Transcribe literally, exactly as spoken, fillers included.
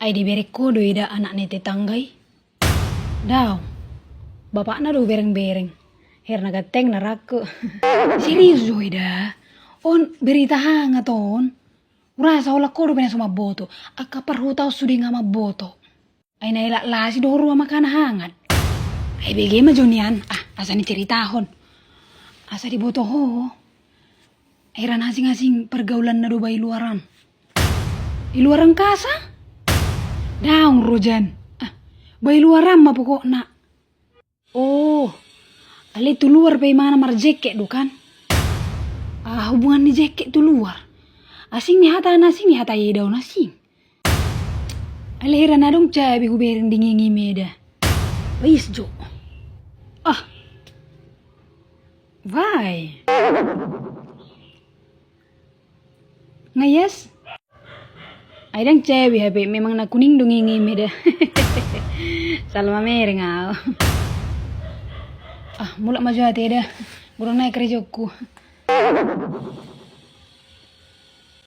Ai dibereng ho do eda anak ni tetangga i? Daong. Bapakna do hubereng-bereng. Hira na ganteng na rangku. Serius do eda. On berita hangat on. Urasa holan ho dope na so mamboto. Angka parhuta on sude nga mamboto. Ai na elak lasi do ho rua mangkana hangat. Ai bege ma jo nian. Ah, asa niceritahon. Asa diboto ho. Hira na asing-asing pergaulanna do ba i luaran. I luaran kasa? Daong rojan. Ah, ba i luaran ma pokokna. Oh, alai tu luar pe imana marjeket do kan? Ah, hubungan ni jeket tu luar. Asing ni hata na asing ni hata i eda on asing. Alai hira na adong cabe hubereng di ngingim eda. Bais jo. Ah. Vai. Nga yes? Ai dang cabe hape memang na kuning do ngingim eda. Sala mamereng au. Ah, mulak ma jo ate eda. Godang nai karejoku.